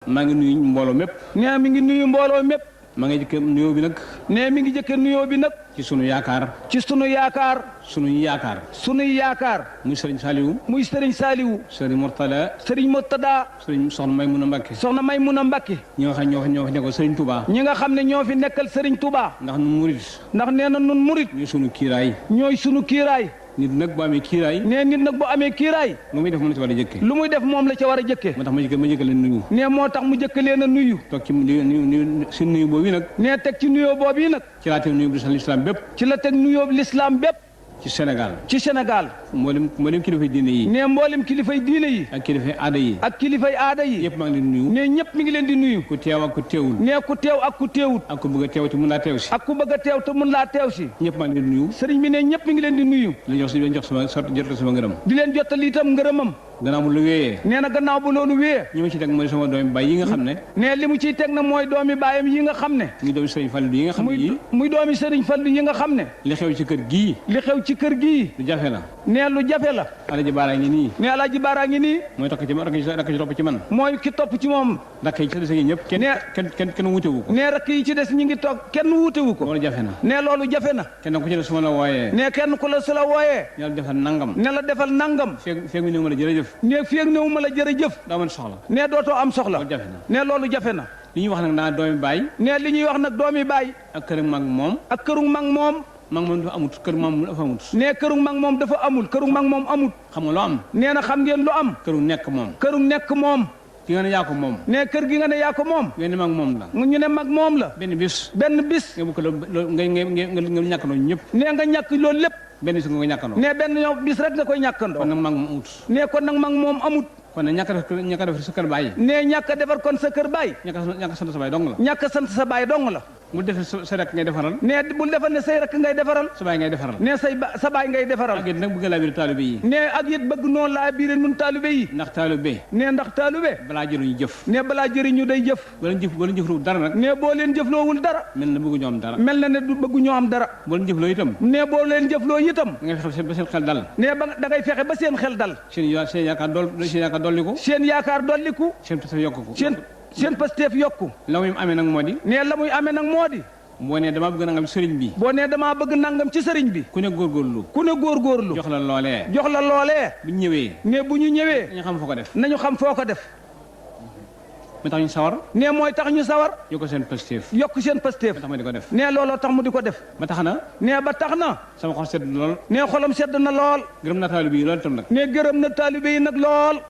maa ngi nuyu mbooloo mépp. nee mi ngi nuyu mbooloo mépp. maa ngi jëkk nuyoo bi nag. nee mi ngi jëkk nuyoo bi nag. ci sunu yaakaar. ci sunu yaakaar. sunuy yaakaar. sunuy yaakaar. muy Serigne Saliou. muy Serigne Saliou. Serigne Mourtada. Serigne Mourtada. Serigne Soxna Maymuna Mbakke. Soxna Maymuna Mbakke. ñi nga xam ñoo fi nekkal Serigne Touba. ñi nga xam ne ñoo fi nekkal Serigne Touba. ndax nun murit. ndax nee na nun murit. ñooy sunu kiiraay. ñooy sunu kiiraay. nit nag bu amee kiiraay. nee nit nag bu amee kiiraay. lu muy def moom la ci war a jëkke. lu muy def moom la ca war a jëkke. moo tax ma jëkk leen nuyu. nee moo tax mu jëkk leen a nuyu. toog ci si nuyu boobu nag. nee teg ci nuyoo boobu yi nag. ci laa teg nuyu bi l'islam bépp. ci la teg nuyoo bi l'islam bépp. ci Sénégal. ci Sénégal. mboolem kilifay diine yi. nee mboolem kilifay diine yi. ak kilifay aada yi. ak kilifay aada yi. yëpp maa ngi leen di nuyu. nee ñëpp mi ngi leen di nuyu. ku teew ak ku teewul. nee ku teew ak ku teewut. ak ku bëgg a teew te mun laa teew si. ak ku bëgg a teew te mun laa teew si. ñëpp maa ngi leen di nuyu. sëriñ bi ne ñëpp mi ngi leen di nuyu. di leen jox sama ngërëm. di leen jottali itam ngërëmam. gannaaw bu lu wéyee. nee na gannaaw bu loolu wéyee. ñi ma ci teg mooy sama doomi baay yi nga xam ne. nee li mu ciy teg na mooy doomi baayam yi nga xam ne. muy doomi Sëriñ Fallu yi nga xam ne yii. muy doomi Sëriñ Fallu yi nga xam ne. li xew ci kër gii. li xew ci kër gii. lu jafe la. nee lu jafe la. Alaaji Baara ngi nii. nee Alaaji Baara ngi nii. mooy rakk ci topp ci man. mooy ki topp ci moom. rakk yi ci des ñëpp. kenn wutewu ko. nee rakk yi ci des ñi ngi toog kenn wutewu ko. loolu jafe na. nee loolu jafe na. kenn ku ci ne su ma la wooyee. nee kenn ku la su la wooyee. ne la defal nangam. ne la defal nangam. feeg mu néew ma la jërëjëf. nee feeg néew ma la jërëjëf. daa mën soxla. nee dootoo am soxla. loolu jafe na. nee loolu jafe na. li ñuy wax nag naa doomi baay. nee li ñuy wax nag doomi baay. ak kër mag moom. ak këru mag moom. mag moom dafa amut kër moom dafa amut. nee këru mag moom dafa amul këru mag moom amut. xam nga lu am. nee na xam ngeen lu am. këru nekk moom. këru nekk moom. ki nga ne yaa ko moom. nee kër gi nga ne yaa ko moom. ngeen ne mag moom la. ñu ne mag moom la. benn bis. nga bëgg nga ñàkkandoo ñëpp. nee nga ñàkk loolu lépp. benn bis nga koy ñàkkandoo. nee benn bis rek nga koy ñàkkandoo. kon nag mag moom amut. nee kon nag mag moom amut. kon nag ñàkk a def sa kër baay. nee ñàkk a defar kon sa kër baay. ñàkk sant sa baay dong la. ñàkk sant sa baay dong la. bul defee sa rek ngay defaral. nee bul defal ne say rek ngay defaral. sa baay ngay defaral. nee sa baay ngay defaral. ak it nag bëgg laa biir taalibe yi. nee ak it bëgg noonu laa biire nun taalibe yi. ndax taalibe. nee ndax taalibe. balaa jëriñu jëf. nee balaa jëriñu day jëf. boo leen jëfloo dara nag. nee boo leen jëfloowul dara. mel na bëggu ñoo am dara. mel na ne du bëggu ñoo am dara. boo leen jëfloo itam. nee boo leen jëfloo itam. da ngay fexe ba seen xel dal. nee ba da ngay fexe ba seen xel dal. seen yaakaar dolliku. seen yaakaar dolliku. seen pasteef yokku. seen pasteef yokku. la muy amee nag moo di. nee la muy amee nag moo di. boo nee damaa bëgg nangam ci sëriñ bi. boo nee damaa bëgg nangam ci sëriñ bi. ku ne góorgóorlu. jox la loolee. bu ñu ñëwee. nee bu ñu ñëwee. nañu xam foo ko def. nañu xam foo ko def. mooy tax ñu sawar. nee mooy tax ñu sawar. yokk seen pasteef. ba tax ma di ko def. nee looloo tax mu di ko def. ba tax na. nee ba tax na. sama xol sedd lool. nee xolam sedd na lool. gërëm na taalibe yi lool itam nag. nee gërëm na taalibe yi nag lool.